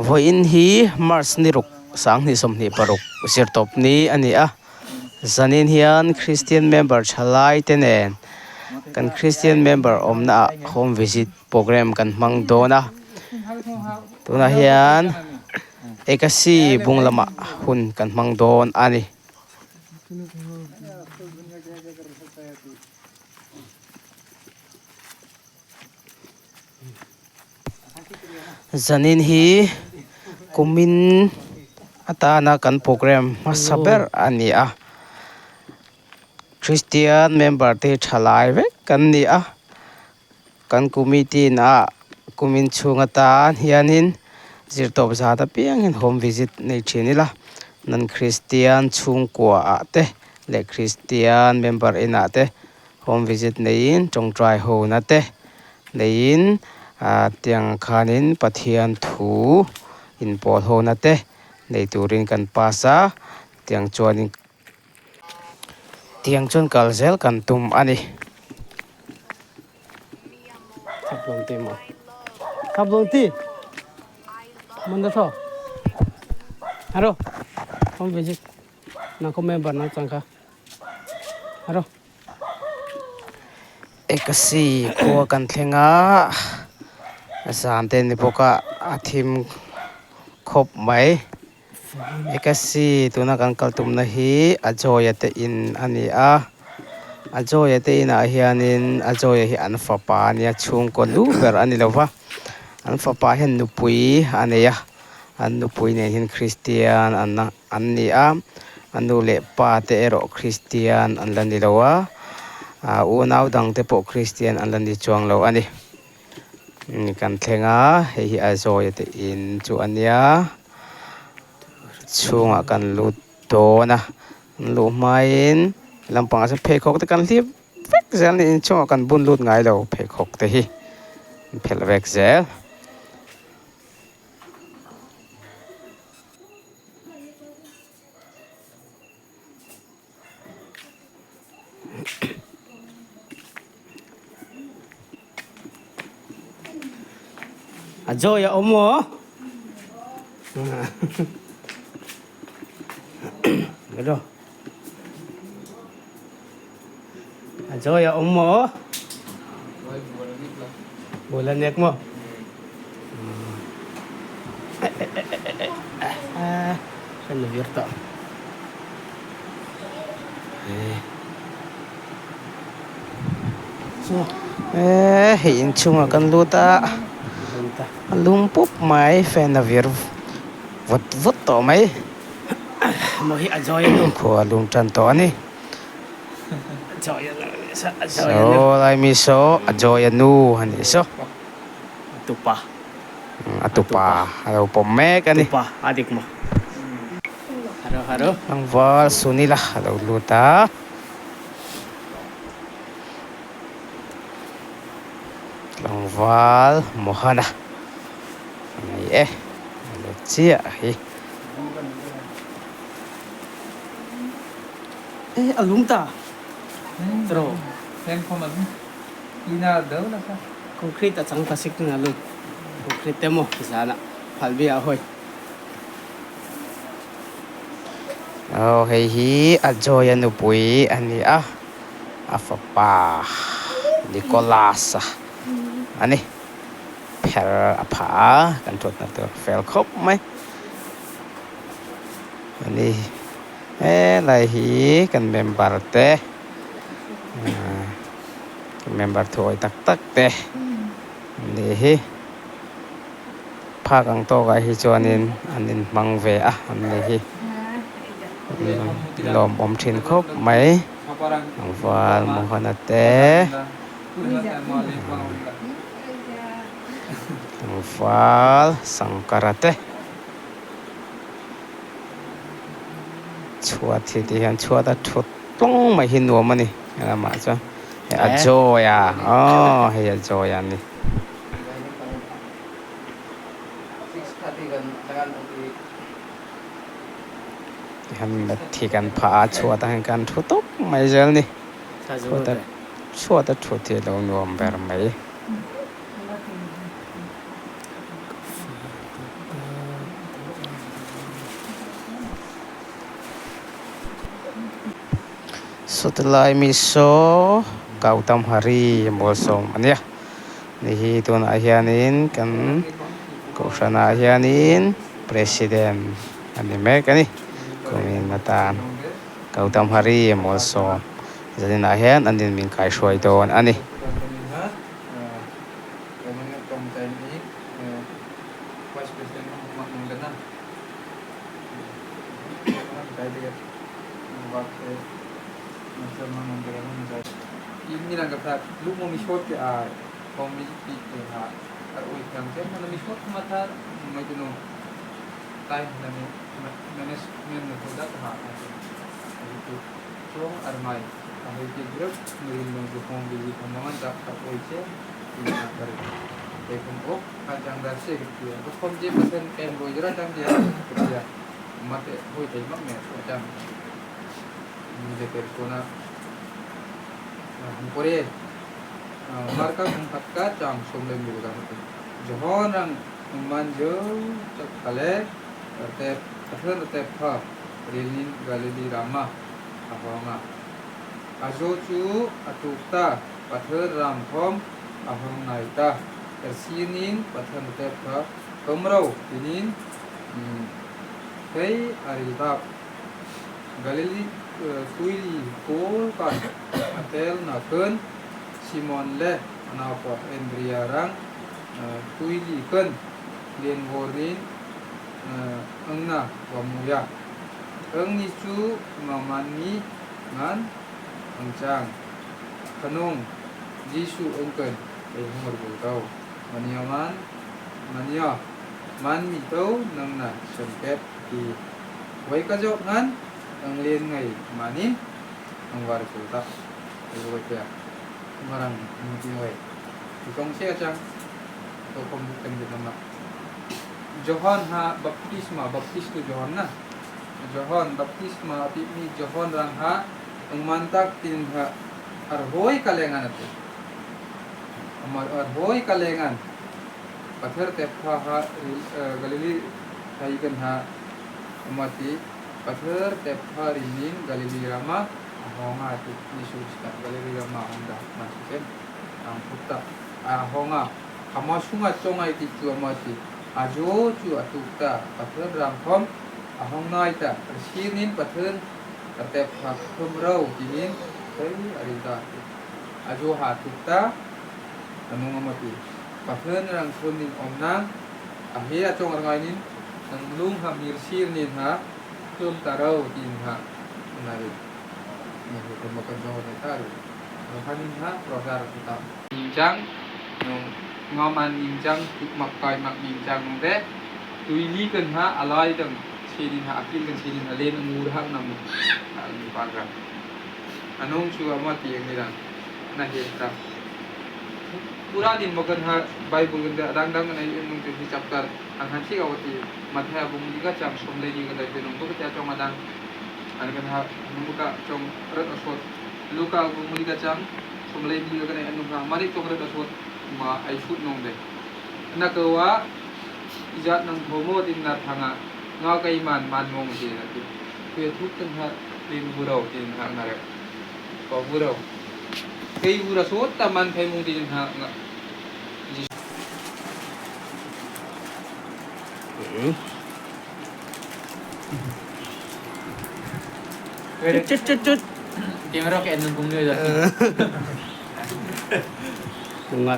Vawiin hi March ni ruk 2026 zirtawp ni a ni a, zanin hian Kristian member thalai te nen kan Kristian member awmna ah home visit program kan hmang dawn a, tunah hian Ekasi bung lamah hun kan hmang dawn a ni. Zanin hi kumin atana kan program hmasa ber a ni a, Christian member te thalai vek kan ni a, kan committee ah kumin chhung atan hianin zirtawp zat apiangin home visit nei thin ila, nan Christian chhungkua ah te leh Christian member inah te Home visit neiin tawngtai hona te neiin ah tiang khanin Pathian thu inpawl hona te nei turin kan pass a tiang chuanin tiang chuan kal zel kan tum a ni. Ekasi khua kan thleng a zan te ni bawk a a thim khawp mai Ekasi tuna kan kal tumna hi a Joya te in a ni a a Joya te inah hianin a Joya hi an fapa a nia chhungkaw lu ber a ni lo va an fapa hian nupui a nei a an nupui nen hian Kristian an an ni a, a nu leh pa te erawh Kristian an la ni lo a, ah unau dang te pawh Kristian an la ni chuang lo a ni. Kan thleng a, hei hi a zawi te in chu a nia, chhungah kan lut dawn a, an luh hmain lampangah sawn pheikhawk te kan hlip vek zel a ni, inchhungah kan bun lut ngai lo pheikhawk te hi an phelh vek zel. A joy a awm maw? A joy a awm maw? Bul a nek maw? Hran a vir tawh. Hei inchhungah kan lut a, a lum pup mai fan a vir vut vut tawh mai. Khua a lum tan tawh a ni. Saw lai mi saw a joy a nu a nih saw. Tupa. A tupa a lo pawm mek a ni. Tupa a dik maw? Haro haro. Tlangval Sunila a lo lut a. Tlangval Mohana a ni e. A lut chiah hi. E a lung ta tro. Concrete a chang ta sik na lung concrete te maw zana phal bi a hawi. Aw hei hi a Joy a nupui a ni a, a fapa Nicholas a a ni. Pher a phah a, kan thutna tur fel khawp mai a ni. Helai hi kan member te member thuawi tak tak te an nih hi phak ang tawkah hi chuanin an inhmang ve a an nih hi lawmawm thin khawp mai tlangval Mohana te tlangval Sankara te. Chhuat hi ti hian chhuat a thut tlawng mai hi nuam a ni helamah chuan hei a joy a aw hei a joy a ni. Tihian thi kan phah a chhuat ah hian kan thu tawp mai zel a ni chhuat a chhuat a thut hi a lo nuam ber mai. Sawtilai mi saw Gautam Hari Mawlsawm a nia. Ni hi tunah hianin kan kohhranah hianin President a ni mek a ni. Kumin atan Gautam Hari Mawlsawm zaninah hian an in min kaihruai dawn a ni. Chut chut chut. Bunga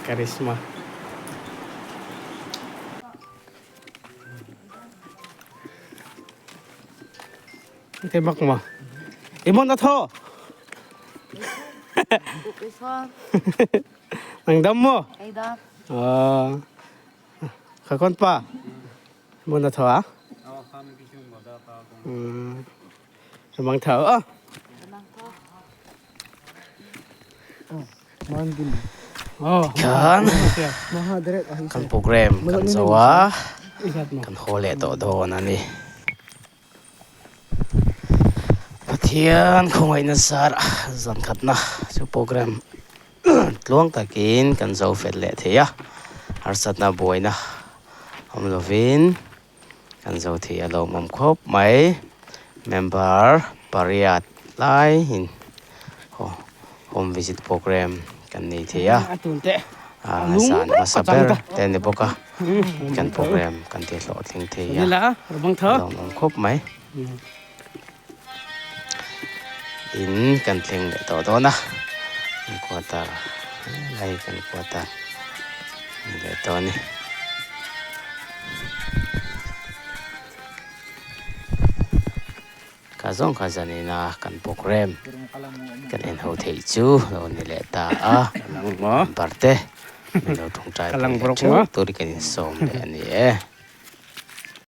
karisma. Tebak mo. Ibon na tho. Nang dam mo. Ah. Kakon pa. Ibon na tho ah. Mang thở á. Khan kan program kan zo a kan haw leh tawh dawn a ni. Pathian khawngaihna zar zan khatna chu program tluang takin kan zo fel leh thei a, harsatna buaina awm lovin. Kan zo thei a lawmawm khawp mai. Member. pariat laiin home visit program kan nei thei a zan hmasa ber te a ni bawk a kan program kan ti hlawhtling thei a lawmawm khawp mai in kan thleng leh tawh dawn a kan quarter helai kan quarter a ni leh tawh a ni. Kha zawng kha zanina kan program kan en ho theih chu lo ni leh ta a number te min lo tawngtai pui leh theuh tur i kan insawm leh a ni e.